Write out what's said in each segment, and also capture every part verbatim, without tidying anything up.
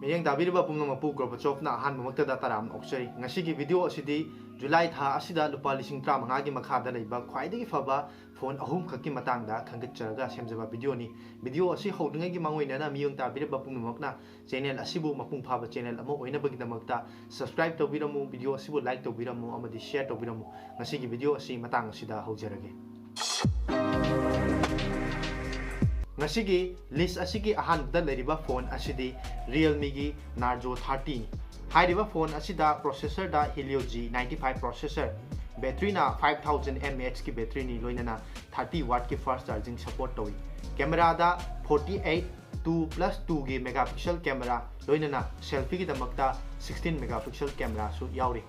ꯃꯤꯠꯌꯦꯡ ꯇꯥꯕꯤꯔꯤꯕ ꯄꯨꯝꯅꯃꯛꯄꯨ ꯒꯣꯔꯕꯥꯆꯣꯞꯅ ꯑꯍꯥꯟꯕꯃꯛꯇꯗ ꯇꯔꯥꯝꯅ ꯑꯣꯛꯆꯔꯤ꯫ ꯉꯁꯤꯒꯤ ꯚꯤꯗꯤꯑꯣ ꯑꯁꯤꯗꯤ ꯖꯨꯂꯥꯏ ꯊꯥ ꯑꯁꯤꯗ ꯂꯨꯄꯥ ꯂꯤꯁꯤꯡ ꯇꯔꯥꯃꯉꯥꯒꯤ ꯃꯈꯥꯗ ꯂꯩꯕ ꯈ꯭ꯋꯥꯏꯗꯒꯤ ꯐꯕ ꯐꯣꯟ ꯑꯍꯨꯝꯈꯛꯀꯤ ꯃꯇꯥꯡꯗ ꯈꯟꯒꯠꯆꯔꯒ ꯁꯦꯝꯖꯕ ꯚꯤꯗꯤꯑꯣꯅꯤ꯫ ꯚꯤꯗꯤꯑꯣ ꯑꯁꯤ ꯍꯧꯗ꯭ꯔꯤꯉꯩꯒꯤ ꯃꯥꯡꯑꯣꯏꯅꯅ ꯃꯤꯠꯌꯦꯡ ꯇꯥꯕꯤꯔꯤꯕ ꯄꯨꯝꯅꯃꯛꯅ ꯆꯦꯅꯦꯜ ꯑꯁꯤꯕꯨ ꯃꯄꯨꯡ ꯐꯥꯕ ꯆꯦꯅꯦꯜ ꯑꯃ ꯑꯣꯏꯅꯕꯒꯤꯗꯃꯛꯇ subscribe ꯇꯧꯕꯤꯔꯝꯃꯨ, ꯚꯤꯗꯤꯑꯣ ꯑꯁꯤꯕꯨ like ꯇꯧꯕꯤꯔꯝꯃꯨ ꯑꯃꯗꯤ share ꯇꯧꯕꯤꯔꯝꯃꯨ꯫ ꯉꯁꯤꯒꯤ ꯚꯤꯗꯤꯑꯣ ꯑꯁꯤ ꯃꯇꯥꯡ ꯑꯁꯤꯗ ꯍꯧꯖꯔꯒꯦ꯫ ꯉꯁꯤꯒꯤ ꯂꯤꯁ ꯑꯁꯤꯒꯤ ꯑꯍꯥꯟꯕꯗ ꯂꯩꯔꯤꯕ ꯐꯣꯟ ꯑꯁꯤꯗꯤ ꯔꯤꯌꯦꯜꯃꯤꯒꯤ ꯅꯥꯔꯖꯣ ꯊꯥꯔꯇꯤꯅꯤ꯫ ꯍꯥꯏꯔꯤꯕ ꯐꯣꯟ ꯑꯁꯤꯗ ꯄ꯭ꯔꯣꯁꯦꯁꯔꯗ Helio G ninety five processor, ꯕꯦꯇ꯭ꯔꯤꯅ ꯐꯥꯏꯚ ꯊꯥꯎꯖꯟ ꯑꯦꯝ ꯑꯦ ꯑꯦꯆꯀꯤ ꯕꯦꯇ꯭ꯔꯤꯅꯤ, ꯂꯣꯏꯅꯅ ꯊꯥꯔꯇꯤ ꯋꯥꯠꯀꯤ ꯐꯥꯁ ꯆꯥꯔꯖꯤꯡ ꯁꯄꯣꯔꯠ ꯇꯧꯏ꯫ ꯀꯦꯃꯦꯔꯥꯗ ꯐꯣꯔꯇꯤ ꯑꯩꯠ ꯇꯨ ꯄ꯭ꯂꯁ ꯇꯨꯒꯤ ꯃꯦꯒꯥ ꯄꯤꯛꯁꯦꯜ ꯀꯦꯃꯦꯔꯥ, ꯂꯣꯏꯅꯅ ꯁꯦꯜꯐꯤꯒꯤꯗꯃꯛꯇ ꯁꯤꯛꯁꯇꯤꯟ ꯃꯦꯒꯥ ꯄꯤꯛꯁꯦꯜ ꯀꯦꯃꯦꯔꯥꯁꯨ ꯌꯥꯎꯔꯤ꯫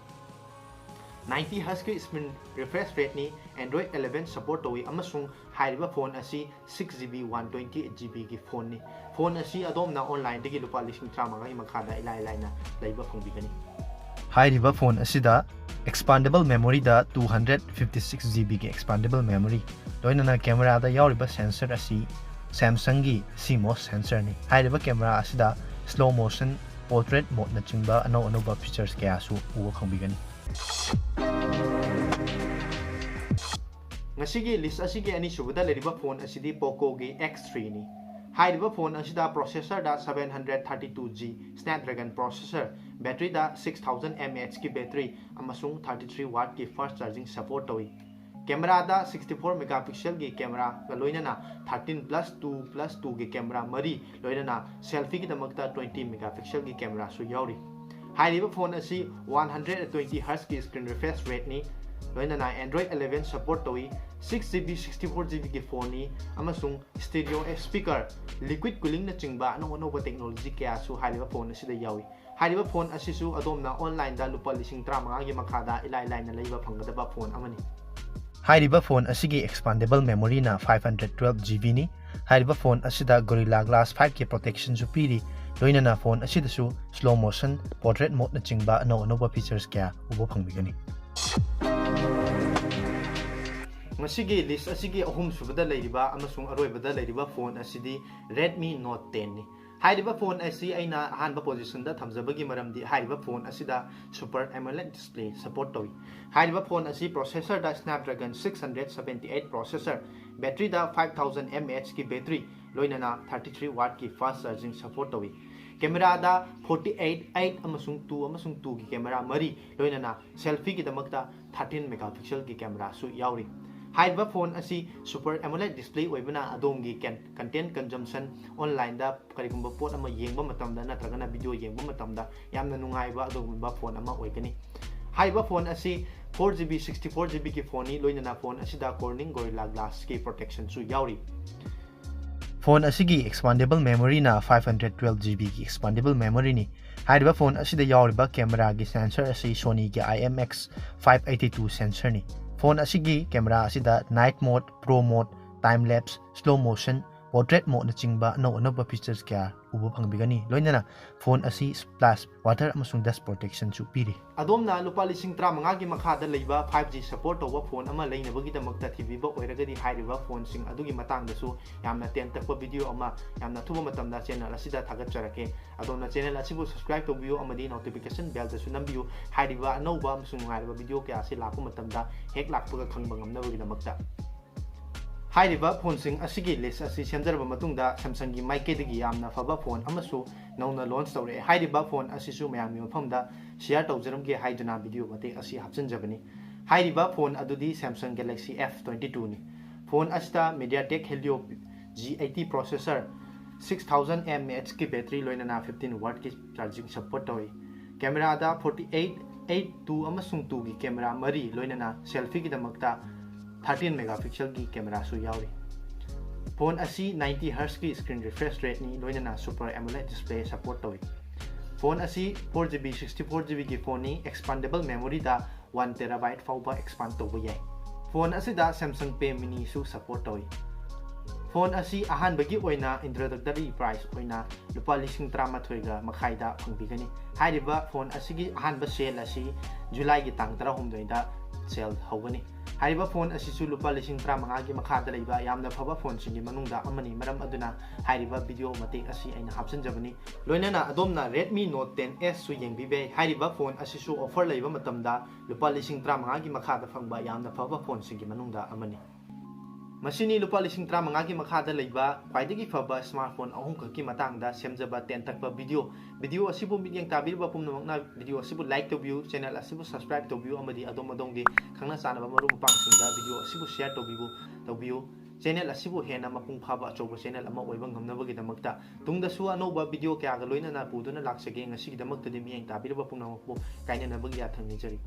ꯅꯥꯏꯟꯇꯤ ꯍꯔꯠꯁꯀꯤ ꯁ꯭ꯀ꯭ꯔꯤꯟ ꯔꯤꯐ꯭ꯔꯦꯁ ꯔꯦꯠꯅꯤ, ꯑꯦꯟꯗ꯭ꯔꯣꯏꯗ ꯑꯦꯂꯦꯚꯦꯟ ꯁꯄꯣꯔꯠ ꯇꯧꯏ ꯑꯃꯁꯨꯡ ꯍꯥꯏꯔꯤꯕ ꯐꯣꯟ ꯑꯁꯤ six G B one twenty eight G ꯕꯤꯒꯤ ꯐꯣꯟꯅꯤ꯫ ꯐꯣꯟ ꯑꯁꯤ ꯑꯗꯣꯝꯅ ꯑꯣꯟꯂꯥꯏꯟꯗꯒꯤ ꯂꯨꯄꯥ ꯂꯤꯁꯤꯡ ꯇꯔꯥꯃꯉꯥꯒꯤ ꯃꯈꯥꯗ ꯏꯂꯥꯏ ꯂꯥꯏꯅ ꯂꯩꯕ ꯐꯪꯕꯤꯒꯅꯤ꯫ ꯍꯥꯏꯔꯤꯕ ꯐꯣꯟ ꯑꯁꯤꯗ expandable memoryꯗ two hundred fifty six G ꯕꯤꯒꯤ expandable memory, ꯂꯣꯏꯅꯅ ꯀꯦꯃꯦꯔꯥꯗ ꯌꯥꯎꯔꯤꯕ ꯁꯦꯟꯁꯔ ꯑꯁꯤ ꯁꯦꯝꯁꯪꯒꯤ ꯁꯤ ꯃꯣꯁ ꯁꯦꯟꯁꯔꯅꯤ꯫ ꯍꯥꯏꯔꯤꯕ ꯀꯦꯃꯦꯔꯥ ꯑꯁꯤꯗ slow motion, portrait modeꯅꯆꯤꯡꯕ ꯑꯅꯧ ꯑꯅꯧꯕ ꯐꯤꯆꯔꯁ ꯀꯌꯥꯁꯨ ꯎꯕ ꯐꯪꯕꯤꯒꯅꯤ꯫ ꯉꯁꯤꯒꯤ ꯂꯤꯁ ꯑꯁꯤꯒꯤ ꯑꯅꯤꯁꯨꯕꯗ ꯂꯩꯔꯤꯕ ꯐꯣꯟ ꯑꯁꯤꯗꯤ ꯄꯣꯀꯣꯒꯤ ꯑꯦꯛꯁ ꯊ꯭ꯔꯤꯅꯤ꯫ ꯍꯥꯏꯔꯤꯕ ꯐꯣꯟ ꯑꯁꯤꯗ ꯄ꯭ꯔꯣꯁꯦꯁꯔꯗ seven hundred thirty two G Snapdragon processor, ꯕꯦꯇ꯭ꯔꯤꯗ ꯁꯤꯛꯁ ꯊꯥꯎꯖꯟ ꯑꯦꯝ ꯑꯦ ꯑꯦꯆꯀꯤ ꯕꯦꯇ꯭ꯔꯤ ꯑꯃꯁꯨꯡ ꯊꯥꯔꯇꯤ ꯊ꯭ꯔꯤ ꯋꯥꯠꯀꯤ ꯐꯥꯁ ꯆꯥꯔꯖꯤꯡ ꯁꯄꯣꯔꯠ ꯇꯧꯏ꯫ ꯀꯦꯃꯦꯔꯥꯗ ꯁꯤꯛꯁꯇꯤ ꯐꯣꯔ ꯃꯦꯒꯥ ꯄꯤꯛꯁꯦꯜꯒꯤ ꯀꯦꯃꯦꯔꯥꯒ ꯂꯣꯏꯅꯅ ꯊꯥꯔꯇꯤꯟ ꯄ꯭ꯂꯁ ꯇꯨ ꯄ꯭ꯂꯁ ꯇꯨꯒꯤ ꯀꯦꯃꯦꯔꯥ ꯃꯔꯤ, ꯂꯣꯏꯅꯅ ꯁꯦꯜꯐꯤꯒꯤꯗꯃꯛꯇ ꯇ꯭ꯋꯦꯟꯇꯤ ꯃꯦꯒꯥ ꯄꯤꯛꯁꯦꯜꯒꯤ ꯀꯦꯃꯦꯔꯥꯁꯨ ꯌꯥꯎꯔꯤ꯫ ꯍꯥꯏꯔꯤꯕ ꯐꯣꯟ ꯑꯁꯤ ꯋꯥꯟ ꯍꯟꯗ꯭ꯔꯦꯠ ꯇ꯭ꯋꯦꯟꯇꯤ ꯍꯔꯠꯁꯀꯤ ꯁ꯭ꯀ꯭ꯔꯤꯟ ꯔꯤꯐ꯭ꯔꯦꯁ ꯔꯦꯠꯅꯤ, ꯂꯣꯏꯅꯅ ꯑꯦꯟꯗ꯭ꯔꯣꯏꯗ ꯑꯦꯂꯦꯚꯦꯟ ꯁꯄꯣꯔꯠ ꯇꯧꯏ꯫ Six G B sixty four G ꯕꯤꯒꯤ ꯐꯣꯟꯅꯤ ꯑꯃꯁꯨꯡ ꯁ꯭ꯇꯦꯔꯤꯑꯣ ꯁ꯭ꯄꯤꯀꯔ, ꯂꯤꯀ꯭ꯋꯤꯗ ꯀꯨꯂꯤꯡꯅꯆꯤꯡꯕ ꯑꯅꯧ ꯑꯅꯧꯕ ꯇꯦꯛꯅꯣꯂꯣꯖꯤ ꯀꯌꯥꯁꯨ ꯍꯥꯏꯔꯤꯕ ꯐꯣꯟ ꯑꯁꯤꯗ ꯌꯥꯎꯏ꯫ ꯍꯥꯏꯔꯤꯕ ꯐꯣꯟ ꯑꯁꯤꯁꯨ ꯑꯗꯣꯝꯅ ꯑꯣꯟꯂꯥꯏꯟꯗ ꯂꯨꯄꯥ ꯂꯤꯁꯤꯡ ꯇꯔꯥꯃꯉꯥꯒꯤ ꯃꯈꯥꯗ ꯏꯂꯥꯏ ꯂꯥꯏꯅ ꯂꯩꯕ ꯐꯪꯒꯗꯕ ꯐꯣꯟ ꯑꯃꯅꯤ꯫ ꯍꯥꯏꯔꯤꯕ ꯐꯣꯟ ꯑꯁꯤꯒꯤ expandable memoryꯅ ꯐꯥꯏꯚ ꯍꯟꯗ꯭ꯔꯦꯠ ꯇ꯭ꯋꯦꯜꯚ ꯖꯤ ꯕꯤꯅꯤ꯫ ꯍꯥꯏꯔꯤꯕ ꯐꯣꯟ ꯑꯁꯤꯗ Gorilla Glass ꯐꯥꯏꯚꯀꯤ ꯄ꯭ꯔꯣꯇꯦꯛꯁꯟꯁꯨ ꯄꯤꯔꯤ꯫ ꯂꯣꯏꯅꯅ ꯐꯣꯟ ꯑꯁꯤꯗꯁꯨ slow motion, portrait modeꯅꯆꯤꯡꯕ ꯑꯅꯧ ꯑꯅꯧꯕ ꯐꯤꯆꯔꯁ ꯀꯌꯥ ꯎꯕ ꯐꯪꯕꯤꯒꯅꯤ꯫ ꯃꯁꯤꯒꯤ ꯂꯤꯁ ꯑꯁꯤꯒꯤ ꯑꯍꯨꯝꯁꯨꯕꯗ ꯂꯩꯔꯤꯕ ꯑꯃꯁꯨꯡ ꯑꯔꯣꯏꯕꯗ ꯂꯩꯔꯤꯕ ꯐꯣꯟ ꯑꯁꯤꯗꯤ Redmi Note ꯇꯦꯟꯅꯤ꯫ ꯍꯥꯏꯔꯤꯕ ꯐꯣꯟ ꯑꯁꯤ ꯑꯩꯅ ꯑꯍꯥꯟꯕ ꯄꯣꯖꯤꯁꯟꯗ ꯊꯝꯖꯕꯒꯤ ꯃꯔꯝꯗꯤ ꯍꯥꯏꯔꯤꯕ ꯐꯣꯟ ꯑꯁꯤꯗ Super AMOLED display support ꯇꯧꯏ꯫ ꯍꯥꯏꯔꯤꯕ ꯐꯣꯟ ꯑꯁꯤ ꯄ꯭ꯔꯣꯁꯦꯁꯔꯗ Snapdragon six hundred seventy eight processor, batteryꯗ five thousand mAh ꯀꯤ battery, ꯂꯣꯏꯅꯅ thirty three wattꯀꯤ fast charging support ꯇꯧꯏ꯫ ꯀꯦꯃꯦꯔꯥꯗ forty eight, eight ꯑꯃꯁꯨꯡ two ꯑꯃꯁꯨꯡ twoꯒꯤ ꯀꯦꯃꯦꯔꯥ ꯃꯔꯤ, ꯂꯣꯏꯅꯅ selfieꯒꯤꯗꯃꯛꯇ thirteen megapixelꯒꯤ ꯀꯦꯃꯦꯔꯥꯁꯨ ꯌꯥꯎꯔꯤ꯫ ꯍꯥꯏꯔꯤꯕ ꯐꯣꯟ ꯑꯁꯤ Super AMOLED display ꯑꯣꯏꯕꯅ ꯑꯗꯣꯝꯒꯤ content consumption, onlineꯗ ꯀꯔꯤꯒꯨꯝꯕ ꯄꯣꯠ ꯑꯃ ꯌꯦꯡꯕ ꯃꯇꯝꯗ ꯅꯠꯇ꯭ꯔꯒꯅ video ꯌꯦꯡꯕ ꯃꯇꯝꯗ ꯌꯥꯝꯅ ꯅꯨꯡꯉꯥꯏꯕ ꯑꯗꯨꯒꯨꯝꯕ ꯐꯣꯟ ꯑꯃ ꯑꯣꯏꯒꯅꯤ꯫ ꯍꯥꯏꯔꯤꯕ ꯐꯣꯟ ꯑꯁꯤ four GB, sixty four GBꯒꯤ ꯐꯣꯟꯅꯤ, ꯂꯣꯏꯅꯅ ꯐꯣꯟ ꯑꯁꯤꯗ Corning Gorilla Glassꯀꯤ protectionꯁꯨ ꯌꯥꯎꯔꯤ꯫ ꯐꯣꯟ ꯑꯁꯤꯒꯤ expandable memoryꯅ five hundred twelve GBꯒꯤ expandable memoryꯅꯤ꯫ ꯍꯥꯏꯔꯤꯕ ꯐꯣꯟ ꯑꯁꯤꯗ ꯌꯥꯎꯔꯤꯕ ꯀꯦꯃꯦꯔꯥꯒꯤ sensor ꯑꯁꯤ Sonyꯒꯤ IMX five eighty two sensorꯅꯤ꯫ ꯐꯣꯟ ꯑꯁꯤꯒꯤ ꯀꯦꯃꯦꯔꯥ ꯑꯁꯤꯗ night mode, pro mode, time lapse, slow motion, portrait modeꯅꯆꯤꯡꯕ ꯑꯅꯧ ꯑꯅꯧꯕ features ꯀꯌꯥ ꯎꯕ ꯐꯪꯕꯤꯒꯅꯤ꯫ ꯂꯣꯏꯅꯅ ꯐꯣꯟ ꯑꯁꯤ splash, water ꯑꯃꯁꯨꯡ dust protectionꯁꯨ ꯄꯤꯔꯤ꯫ ꯑꯗꯣꯝꯅ ꯂꯨꯄꯥ ꯂꯤꯁꯤꯡ ꯇꯔꯥꯃꯉꯥꯒꯤ ꯃꯈꯥꯗ ꯂꯩꯕ five G support ꯇꯧꯕ ꯐꯣꯟ ꯑꯃ ꯂꯩꯅꯕꯒꯤꯗꯃꯛꯇ ꯊꯤꯕꯤꯕ ꯑꯣꯏꯔꯒꯗꯤ ꯍꯥꯏꯔꯤꯕ ꯐꯣꯟꯁꯤꯡ ꯑꯗꯨꯒꯤ ꯃꯇꯥꯡꯗꯁꯨ ꯌꯥꯝꯅ ꯇꯦꯟꯇꯛꯄ video ꯑꯃ ꯌꯥꯝꯅ ꯑꯊꯨꯕ ꯃꯇꯝꯗ channel ꯑꯁꯤꯗ ꯊꯥꯒꯠꯆꯔꯛꯀꯦ꯫ ꯑꯗꯣꯝꯅ channel ꯑꯁꯤꯕꯨ subscribe ꯇꯧꯕꯤꯌꯨ ꯑꯃꯗꯤ notification bellꯗꯁꯨ ꯅꯝꯕꯤꯌꯨ꯫ ꯍꯥꯏꯔꯤꯕ ꯑꯅꯧꯕ ꯑꯃꯁꯨꯡ ꯅꯨꯡꯉꯥꯏꯔꯕ video ꯀꯌꯥ ꯑꯁꯤ ꯂꯥꯛꯄ ꯃꯇꯝꯗ ꯍꯦꯛ ꯂꯥꯛꯄꯒ ꯈꯪꯕ ꯉꯝꯅꯕꯒꯤꯗꯃꯛꯇ꯫ ꯍꯥꯏꯔꯤꯕ ꯐꯣꯟꯁꯤꯡ ꯑꯁꯤꯒꯤ list ꯑꯁꯤ ꯁꯦꯝꯖꯔꯕ ꯃꯇꯨꯡꯗ Samsungꯒꯤ ꯃꯥꯏꯀꯩꯗꯒꯤ ꯌꯥꯝꯅ ꯐꯕ ꯐꯣꯟ ꯑꯃꯁꯨ ꯅꯧꯅ launch ꯇꯧꯔꯛꯑꯦ꯫ ꯍꯥꯏꯔꯤꯕ ꯐꯣꯟ ꯑꯁꯤꯁꯨ ꯃꯌꯥꯝꯒꯤ ꯃꯐꯝꯗ share ꯇꯧꯖꯔꯝꯒꯦ ꯍꯥꯏꯗꯨꯅ video ꯃꯇꯦꯛ ꯑꯁꯤ ꯍꯥꯞꯆꯤꯟꯖꯕꯅꯤ꯫ ꯍꯥꯏꯔꯤꯕ ꯐꯣꯟ ꯑꯗꯨꯗꯤ Samsung Galaxy F twenty twoꯅꯤ꯫ ꯐꯣꯟ ꯑꯁꯤꯗ MediaTek Helio G eighty processor, six thousand mAh ꯀꯤ battery, ꯂꯣꯏꯅꯅ fifteen wattꯀꯤ charging support ꯇꯧꯏ꯫ ꯀꯦꯃꯦꯔꯥꯗ forty eight, eight, two ꯑꯃꯁꯨꯡ twoꯒꯤ ꯀꯦꯃꯦꯔꯥ ꯃꯔꯤ, ꯂꯣꯏꯅꯅ selfieꯒꯤꯗꯃꯛꯇ thirteen megapixelꯒꯤ ꯀꯦꯃꯦꯔꯥꯁꯨ ꯌꯥꯎꯔꯤ꯫ ꯐꯣꯟ ꯑꯁꯤ ninety hertzꯀꯤ screen refresh rateꯅꯤ, ꯂꯣꯏꯅꯅ Super AMOLED display support ꯇꯧꯏ꯫ ꯐꯣꯟ ꯑꯁꯤ four GB, sixty four GBꯒꯤ ꯐꯣꯟꯅꯤ, expandable memoryꯗ one terabyte ꯐꯥꯎꯕ expand ꯇꯧꯕ ꯌꯥꯏ꯫ ꯐꯣꯟ ꯑꯁꯤꯗ Samsung Pay Miniꯁꯨ support ꯇꯧꯏ꯫ ꯐꯣꯟ ꯑꯁꯤ ꯑꯍꯥꯟꯕꯒꯤ ꯑꯣꯏꯅ introductory price ꯑꯣꯏꯅ ꯂꯨꯄꯥ ꯂꯤꯁꯤꯡ ꯇꯔꯥꯃꯥꯊꯣꯏꯒ ꯃꯈꯥꯏꯗ ꯐꯪꯕꯤꯒꯅꯤ꯫ ꯍꯥꯏꯔꯤꯕ ꯐꯣꯟ ꯑꯁꯤꯒꯤ ꯑꯍꯥꯟꯕ sale ꯑꯁꯤ Julyꯒꯤ ꯇꯥꯡ ꯇꯔꯥꯍꯨꯝꯗꯣꯏꯗ sale ꯍꯧꯒꯅꯤ꯫ ꯍꯥꯏꯔꯤꯕ ꯐꯣꯟ ꯑꯁꯤꯁꯨ ꯂꯨꯄꯥ ꯂꯤꯁꯤꯡ ꯇꯔꯥꯃꯉꯥꯒꯤ ꯃꯈꯥꯗ ꯂꯩꯕ ꯌꯥꯝꯅ ꯐꯕ ꯐꯣꯟꯁꯤꯡꯒꯤ ꯃꯅꯨꯡꯗ ꯑꯃꯅꯤ꯫ ꯃꯔꯝ ꯑꯗꯨꯅ ꯍꯥꯏꯔꯤꯕ ꯚꯤꯗꯤꯑꯣ ꯃꯇꯦꯛ ꯑꯁꯤ ꯑꯩꯅ ꯍꯥꯞꯆꯤꯟꯖꯕꯅꯤ꯫ ꯂꯣꯏꯅꯅ ꯑꯗꯣꯝꯅ Redmi Note ten S ꯁꯨ ꯌꯦꯡꯕꯤꯕ ꯌꯥꯏ꯫ ꯍꯥꯏꯔꯤꯕ ꯐꯣꯟ ꯑꯁꯤꯁꯨ offer ꯂꯩꯕ ꯃꯇꯝꯗ ꯂꯨꯄꯥ ꯂꯤꯁꯤꯡ ꯇꯔꯥꯃꯉꯥꯒꯤ ꯃꯈꯥꯗ ꯐꯪꯕ ꯌꯥꯝꯅ ꯐꯕ ꯐꯣꯟꯁꯤꯡꯒꯤ ꯃꯅꯨꯡꯗ ꯑꯃꯅꯤ꯫ ꯃꯁꯤꯅꯤ ꯂꯨꯄꯥ ꯂꯤꯁꯤꯡ ꯇꯔꯥꯃꯉꯥꯒꯤ ꯃꯈꯥꯗ ꯂꯩꯕ ꯈ꯭ꯋꯥꯏꯗꯒꯤ ꯐꯕ smartphone ꯑꯍꯨꯝꯈꯛꯀꯤ ꯃꯇꯥꯡꯗ ꯁꯦꯝꯖꯕ ꯇꯦꯟꯇꯛꯄ ꯚꯤꯗꯤꯑꯣ꯫ ꯚꯤꯗꯤꯑꯣ ꯑꯁꯤꯕꯨ ꯃꯤꯠꯌꯦꯡ ꯇꯥꯕꯤꯔꯤꯕ ꯄꯨꯝꯅꯃꯛꯅ ꯚꯤꯗꯤꯑꯣ ꯑꯁꯤꯕꯨ like ꯇꯧꯕꯤꯌꯨ, channel ꯑꯁꯤꯕꯨ subscribe ꯇꯧꯕꯤꯌꯨ, ꯑꯃꯗꯤ ꯑꯗꯣꯝ ꯑꯗꯣꯝꯒꯤ ꯈꯪꯅ ꯆꯥꯟꯅꯕ ꯃꯔꯨꯞ ꯃꯄꯥꯡꯁꯤꯡꯗ ꯚꯤꯗꯤꯑꯣ ꯑꯁꯤꯕꯨ share ꯇꯧꯕꯤꯕꯨ ꯇꯧꯕꯤꯌꯨ꯫ Channel ꯑꯁꯤꯕꯨ ꯍꯦꯟꯅ ꯃꯄꯨꯡ ꯐꯥꯕ ꯑꯆꯧꯕ channel ꯑꯃ ꯑꯣꯏꯕ ꯉꯝꯅꯕꯒꯤꯗꯃꯛꯇ ꯇꯨꯡꯗꯁꯨ ꯑꯅꯧꯕ ꯚꯤꯗꯤꯑꯣ ꯀꯌꯥꯒ ꯂꯣꯏꯅꯅ ꯄꯨꯗꯨꯅ ꯂꯥꯛꯆꯒꯦ꯫ ꯉꯁꯤꯒꯤꯗꯃꯛꯇꯗꯤ ꯃꯤꯠꯌꯦꯡ ꯇꯥꯕꯤꯔꯤꯕ ꯄꯨꯝꯅꯃꯛꯄꯨ ꯀꯥꯏꯅꯅꯕꯒꯤ ꯌꯥꯊꯪ ꯅꯤꯖꯔꯤ꯫